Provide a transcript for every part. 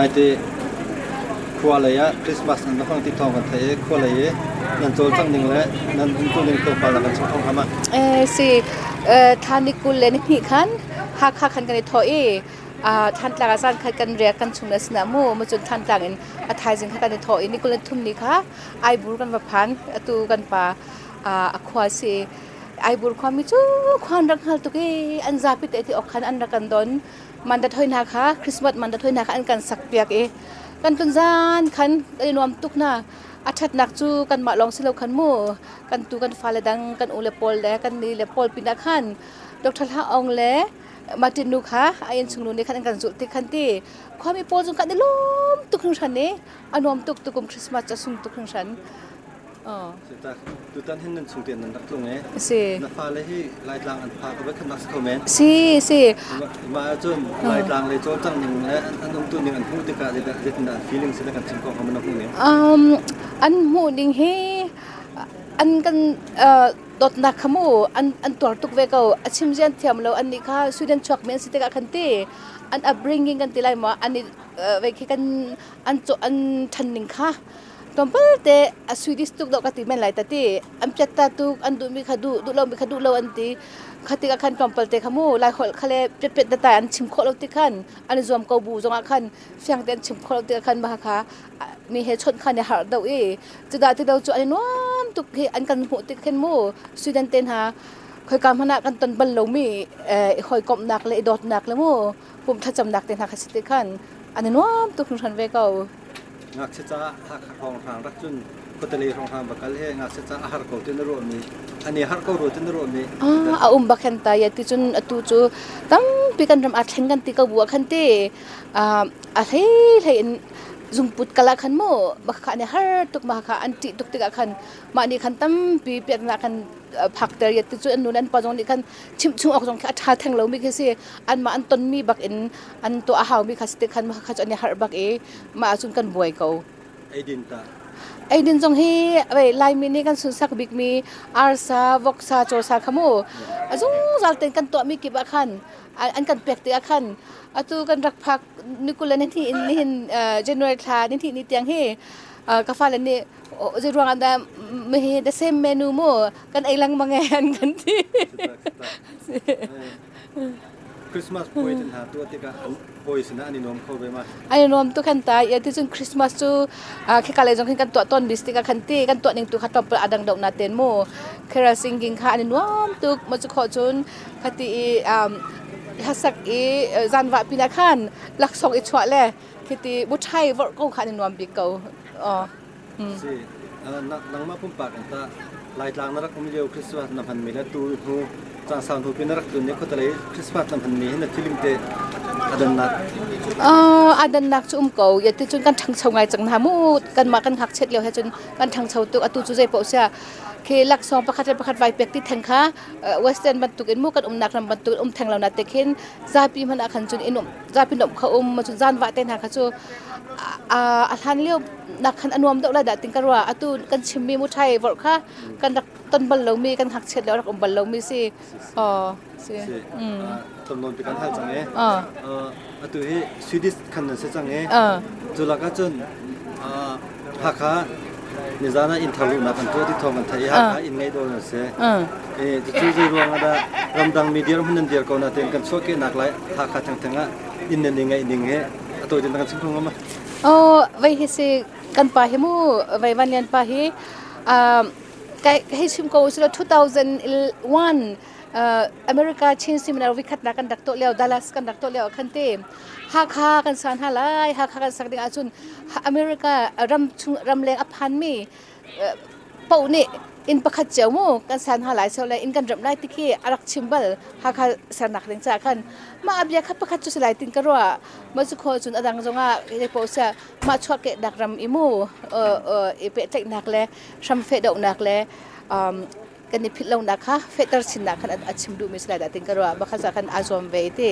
Naite khua lei ah Christmas an va hmang ti thawng kan theih i khua lei i nan cawlcangh ning le nan umtu ning tlawmpal na kan chim kho hnga ma? Si thla ni 20 le ni hnih khan Hakha khan kan i thawh i Thantlang ah zan khat kan riak kan chung le sinah mu mu cun Thantlang in a thaizing kha kan i thawh i ni 23 ni kha Aibur kan va phan. Atu kan pa a khua si. Aibur khuami cu khua an rak hngal tuk i an zapi te ti awk khan an rak kan don. Mandat hoi hna kha Christmas mandat hoi hna kha an kan sak piak i kan tlun zan khan kan i nuam tuk hna. A ṭhatnak cu kanmah lawng si lo khan mu kan tu kan fale dang kan u le pawl le kan ni le pawl pinah khan Dr. Hla Aung le Martin nu kha a innchung nu nih khan an kan zulh ti khan ti khuami pawl zong kan i lawm tuk hringhran i a nuam tuk tukum Christmas cu a sung tuk hringhran. Tutan hin nan chung tein nan rak tlung e. Si. Na fale hi Laitlang an phak a khatnak si kho men. Si si. Mah ahcun Laitlang le cawlcangh ning le an umtu ning an hmuh tikah zeitindah an feeling si na kan chim ko hnga na hmuh ning? An hmuh ning hi an kan dawtnak kha mu an an tuar tuk ve ko. A chim zian thiam lo an nih kha Sweden chuak mi an si tikah khan ti an upbringing kan ti lai maw an i ve khi kan an an ṭhan ning kha Tlawmpal te a Swedish tuk dawh ka ti men lai ta ti. An piatta tuk, an duhmi kha duh, duh lomi kha duh lo an ti. Kha tikah khan tlawmpal te kha mu Laiholh kha le piatpiat da tai an chim khawh lo ti khan an i zuam ko bu zongah khan fiang te an chim khawh lo tikah khan mah kha mi he chawnh kha an i harh deuh i cudah ti lo cu an i nuam tuk hi an kan hmuh tik khin mu Sweden te hna khoika hmanh ah kan ton bal lomi i hawikomhnak le i dawtnak le mu pum thlacamnak te hna kha si ti khan an i nuam tuk hringhran ve ko. Ngakchia caah Hakha hrawnghrang rak cun khuatelei hrawnghrang va kal he ngakchia caah a har ko ti na ruahmi an i har ko rua ti na ruahmi A um bak hen ta ya ti cun atu cu tampi kan ram aa thleng kan ti ko bu ah khan ti a hlei hlei in zungput kal ah khan mu bak kha an i har tuk ma kha an ṭih tuk tikah khan mah nih khan tampi piatnak kan phakter ya ti cu an nu le an pa zong nih khan chimh chung awk zong khi a ṭha theng lomi khi si anmah an tonmi bak in an tuah a haumi kha si ti khan kha cu an i harh bak i mah ahcun kan buai ko. Eidin tah? Eidin zong hi Laimi nih kan sunsak bikmi arsa, voksa, cawsa kha mu a zungzal tein kan tuahmi kip ah khan an kan pek tikah khan atu kan rak phak ni 20 le ni hnih in nihin January thla ni hnih ni tiang hi ka fale nih zei ruang ah dah hi the same menu mu kan ei lengmang e an kan ti. Christmas puai te hna tuah tikah an hawi sinah an i nuam kho ve ma? An i nuam tuk kan ta. I ticun Christmas cu khika lei zong khin kan tuah tawn bis tikah khan ti kan tuah ning tu kha tlawmpal a dang deuh na ten mu. Carol singing kha an i nuam tuk. Ma cu khawh cun khati i hlasak i zanvah pinah khan laksawng i chuah le khiti buṭhai vorh ko kha an i nuam bik ko. Si. Nangmah pumpak in tah Laitlang na rak um lio Christmas na hmanmi le tu hnu caansau hnu pi na rak tlun i khuatelei Christmas na hmanmi hi na feeling te a dannak? A dannak cu um ko. Ya ti cun kan ṭhangcho ngai cang hna mu. Kanmah kan ngakchiat lio he cun kan ṭhangcho tuk. Atu cu zei paoh sia khi laksawng pakhat le pakhat vai pek ti theng kha Western bantuk in mu kan umnak ram bantuk in um theng lo na te khin zapi hmanh ah khan cun in um zapi nuamh kha um cun zanvah te hna kha cu a hlan lio nak khan a nuam deuh lai dah tin ka ruah. Atu kan chimmi muṭhai vorh kha kan rak ton bal lomi kan ngakchiat lio rak um bal lomi si. Aw si. Ton nawn pi kan hal cang e. Atu hi Swedish khan nan si cang e. Cu lakah cun Hakha nizan ah inn thar luhnak an tuah ti thawng kan theih i Hakha inn ngei dawh nan si. Cucu zei ruang ah dah ramdang mi dirhmun nan dir ko na tein kan chuahkehnak lai Hakha thengtheng ah inn nan i ngeih ning hi a tawi tein kan chim kho hnga ma? Oh, vei hi si kan pa hi mu vei Van Lian pa hi kai hei chim ko usila 2001 America Chin Seminar vikhatnak kan rak tuah lio Dallas kan rak tuah lio khan te Hakha kan san ha lai Hakha kan sak ding ahcun America ram chung ramleng a phanmi paoh nih inn pakhat cio mu kan san hna lai so le inn kan remh lai ti khi a rak chim bal Hakha sernak ding caah khan mah a bia kha pakhat cu si lai tin ka ruah mah cu kho cun a dang zongah zei paoh sia mah chuahkehnak ram i mu i pehtlaihnak le hram fehdohnak le kan i philh lonak kha fehter chinnak khan a chim duhmi si lai dah tin ka ruah bakha za khan aa zuam ve ti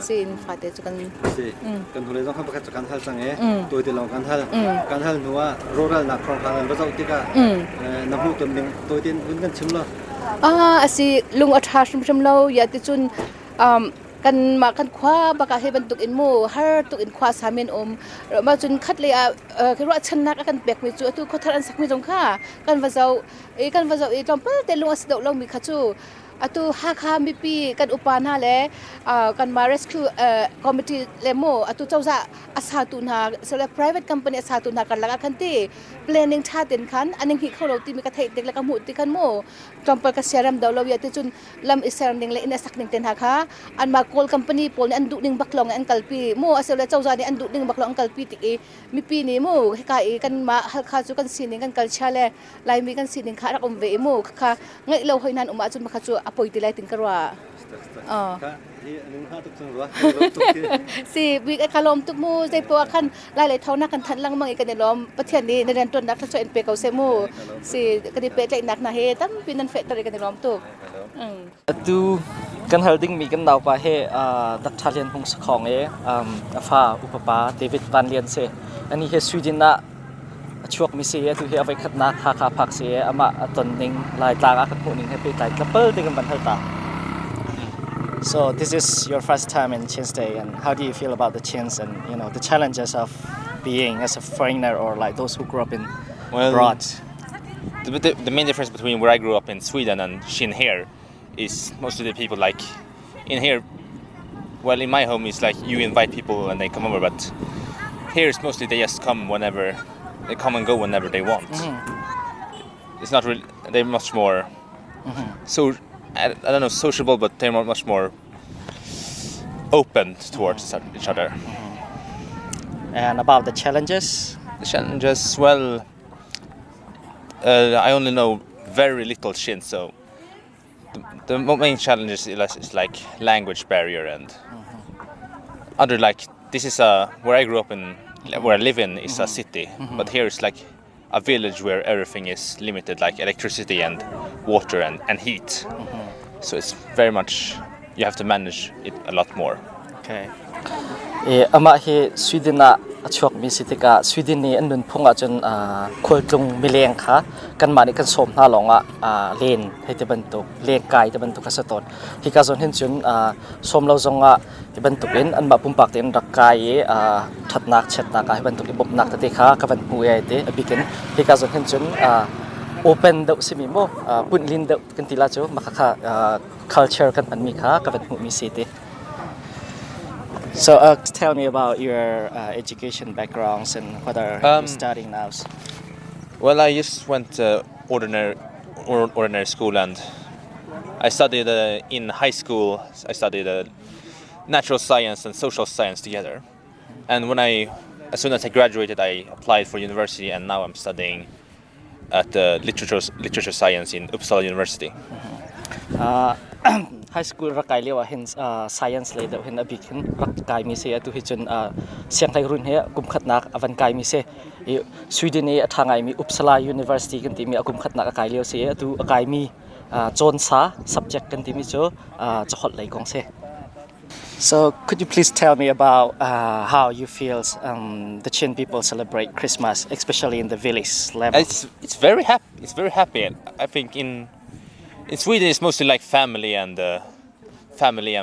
si in fate cu kan si kan hnulei zong khan pakhat cu kan hal cang e tuai te lawng kan hal kan hal hnu ah rawhralnak hrawnghrang an va zoh tikah na hmuh ton ding tuai ten vun kan chim lo ah asi lung a tha hrimhrim lo ya ti cun um. Kanmah kan khua bak ah hi bantuk in mu har tuk in khua sami an um. Mah cun khat lei ah ruahchannak a kan pekmi cu atu khuathar an sakmi zong kha kan va zoh i kan va zoh i tlawmpal te lung a si deuh lomi kha cu atu Hakha mipi kan upa hna le kanmah rescue committee le mu atu cozah a satu hna sile private company a satu hna karlak ah khan ti planning ṭha tein khan an i hngih kho lo timi ka theih tik le ka hmuh tik khan mu tlawmpal ka siaram deuh lo i ticun lam i ser ning le inn a sak ning te hna kha anmah Kawl company pawl nih an duh ning bak lawng in an kalpi mu asile cozah nih an duh ning bak lawng an kalpi tik i mipi nih mu hika i kanmah Halkha cu kan sining kan culture le Laimi kan sining kha rak um ve i mu kha ngeih lo hoi nan um ahcun kha cu a poi ti lai tin ka ruah. Si bik ka lawm tuk mu zei poah khan lai lei tho na kan thanh lengmang i kan i lawm Pathian nih na rian tuannak thluachuah in pe ko seh mu si kan i pehtlaihnak hna he tampi nan fehter i kan i lawm tuk. Atu kan hal dingmi kan naupa hi Dr. Lian Hmung Sakhong i a fa upapa David Van Lian si. Ani hi Sweden ah a chuakmi si i atu hi a voikhatnak Hakha phak si i amah a ton ning Laitlang ah kan hmuh ning he pehtlai tlapal ding in van hal ta. So this is your first time in Chin State, and how do you feel about the Chins and the challenges of being as a foreigner or like those who grew up in Well, abroad? The main difference between where I grew up in Sweden and Chin here is mostly the people, like in here. Well, in my home, it's like you invite people and they come over, but here it's mostly they just come whenever they come and go whenever they want. It's not really, they're much more so I don't know, sociable, but they're much more open towards each other. And about the challenges? The challenges, well, I only know very little Chin, so the main challenges is like language barrier and other, like this is a where I grew up in, where I live in is a city, but here it's like a village where everything is limited, like electricity and water and heat. So it's very much you have to manage it a lot more. Okay. E, amah hi Sweden ah a chuakmi si tikah Sweden nih an nunphung ahcun khualtlung mileng kha kanmah nih kan sawm hna lawngah len hei ti bantuk leng kai ti bantuk a si tawn. Hika zawn hin cun sawm lo zongah hi bantuk in anmah pumpak tein rak kai i ṭhatnak chiatnak ah hi bantuk i bawmhnak tete kha ka van hmu ai ti. A bikin hika zawn hin cun open deuh simi mu punlin deuh kan ti la cu mah kha culture kan hmanmi kha ka van hmuhmi si ti. So tell me about your education backgrounds and what are you studying now? Well, I just went ordinary ordinary school and I studied in high school. I studied natural science and social science together. And when I, as soon as I graduated, I applied for university, and now I'm studying at the literature science in Uppsala University. High school rak kai lio ah hin science lei deuh hin a bik hin rak kaimi si. Atu hi cun sianghleiruun hi kum khatnak a van kaimi si i Sweden i a ṭha ngaimi Uppsala University kan timi a kum khatnak a kai lio si i atu a kaimi cawnsa subject kan timi cu caholh lei kong si. So could you please tell me about how you feel the Chin people celebrate Christmas, especially in the village level? It's very happy. It's very happy. I think in Sweden it's mostly like family and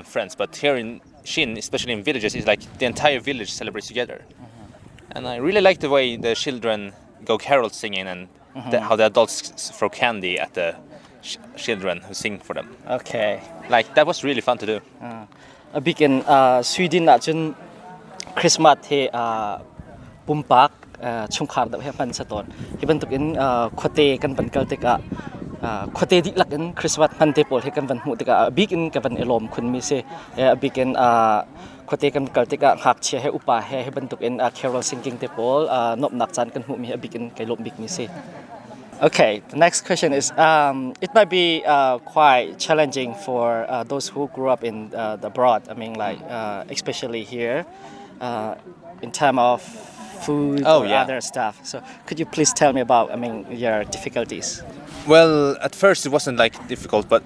friends, but here in Chin, especially in villages, it's like the entire village celebrates together. And I really like the way the children go carol singing and how the adults throw candy at the children who sing for them. Like that was really fun to do. A bik in Sweden ahcun Christmas hi pumpak chungkhar deuh he hman si tawn. Hi bantuk in khuate kan van kal tikah khuate dihlak in Christmas hman te pawl hi kan van hmuh tikah a bik in ka van i lawm khunmi si. A bik in khuate kan kal tikah ngakchia he upa he hi bantuk in carol singing te pawl nuamhnak caan kan hmuhmi hi a bik in kai lawm bikmi si. Okay, the next question is it might be quite challenging for those who grew up in the abroad. I mean, like especially here, in terms of food or other stuff. So, could you please tell me about, I mean, your difficulties? Well, at first it wasn't like difficult, but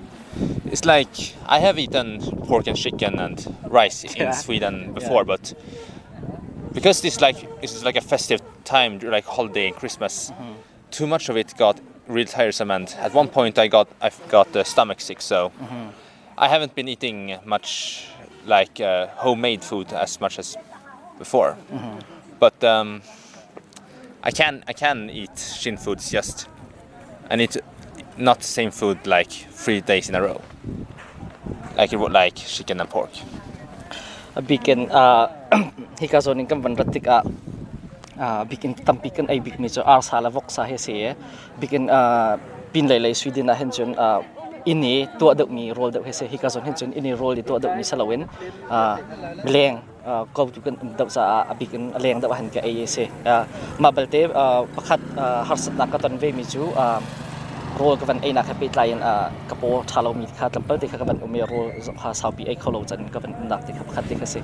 it's like I have eaten pork and chicken and rice in Sweden before, but because this is like a festive time, like holiday and Christmas, too much of it got really tiresome. And at one point, I got the stomach sick, so I haven't been eating much. like homemade food as much as before. But I can eat Chin food. It's just I need to, not the same food like 3 days in a row. Like it would like chicken and pork. A bikin hika zawn in kan van rat tikah bikin tampi kan ei bikmi cu arsa le voksa hi si. Bikin pinlei lei Sweden ah hin cun inn i tuah deuhmi rawl deuh hi si. Hika zawn hin cun inn i rawl i tuah deuhmi si loin leng ko tu kan um deuh caah a bik in a leng deuh ah hin ka ei a si. Mah balte pakhat harsatnak ka ton vemi cu rawl ka van einak he pehtlai in ka paw ṭha lomi kha tlawmpal te kha ka van um i rawl kha saupi ei kho lo can ka van umnak te kha pakhat te kha si.